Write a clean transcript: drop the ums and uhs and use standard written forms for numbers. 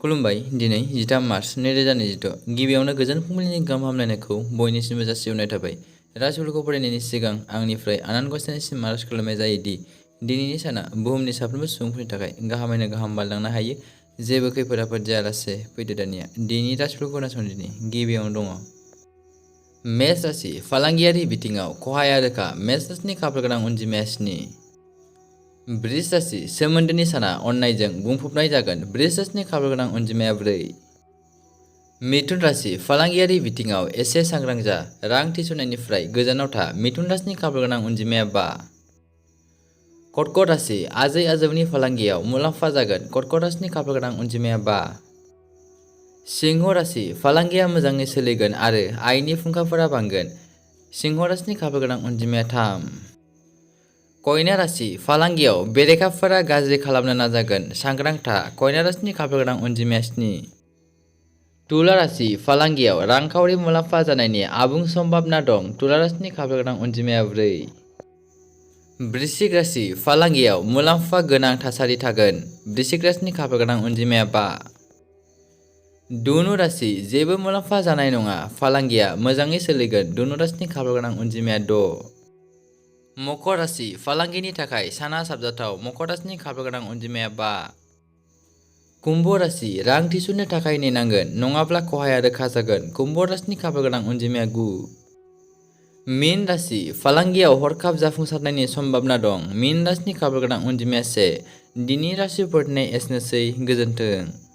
खुलुमबाय दिनै 13 मार्च 2026 गिबियावनो गोजोन फुंबिलिनि गाहाम हामलायनायखौ बयनिसिमबो जासिहरनाय थाबाय। राशिफोरखौ फरायनायनि सिगां आंनिफ्राय आनान गसाइनिसिम आरज खालामनाय जायोदि दिनैनि साना बुहुमनि साफ्रोमबो सुबुंफोरनि थाखाय गाहामैनो गाहाम बारलांनो हायो। जेबो खैफोद आफोद जायालासे फैदो दानिया दिनैनि राशिफोरखौ खोनासंदिनि गिबियावनो दङ मेष राशि फालांगियारि बिथिङाव खहाया रोखा। मेष राशिनि खाफाल गोनां अनजिमाया 7। बृष राशि सोमोन्दोनि साना अननायजों बुंफबनाय जागोन। बृष राशिनि खाफाल गोनां अनजिमाया 4। मिथुन राशि फालांगियारि बिथिङाव एसे सांग्रां जा। रां थिसननायनिफ्राय गोजानाव था। मिथुन राशिनि खाफाल गोनां अनजिमाया 5। कर्कट राशि आजै आजौनि फालांगियाव मुलाम्फा जागोन। कर्कट राशिनि खाफाल गोनां अनजिमाया 5। सिंह राशि फालांगिया मोजाङै सोलिगोन आरो आयनि फुंखाफोरा बांगोन। सिंह राशिनि खाफाल गोनां अनजिमाया 3। कन्या राशि फालांगियाव बेरेखाफोरा गाज्रि खालामनो नाजागोन। सांग्रां था। कन्या राशिनि खाफाल गोनां अनजिमाया 7। तुला राशि फालांगियाव रांखावरि मुलाम्फा जानायनि आबुं सम्भावना दं। तुला राशिनि खाफाल गोनां अनजिमाया 4। वृश्चिक राशि फालांगियाव मुलाम्फा गोनां थासारि थागोन। वृश्चिक राशिनि खाफाल गोनां अनजिमाया 5। धनु राशि जेबो मुलाम्फा जानाय नङा। फालांगिया मोजाङै सोलिगोन। धनु राशिनि खाफाल गोनां अनजिमाया 6। मकर राशि फालांगिनि थाखाय साना साबजाथाव। मकर राशिनि खाफाल गोनां अनजिमाया 5। कुम्भ राशि रां थिसननो थाखाय नेनांगोन नङाब्ला खहाया रोखा जागोन। कुम्भ राशिनि खाफाल गोनां अनजिमाया 9। मीन राशि फालांगियाव हरखाब जाफुंसारनायनि सम्भावना दं। मीन राशिनि खाफाल गोनां अनजिमाया 1। दिनै राशिफोरनि एसेनोसै गोजोन्थों।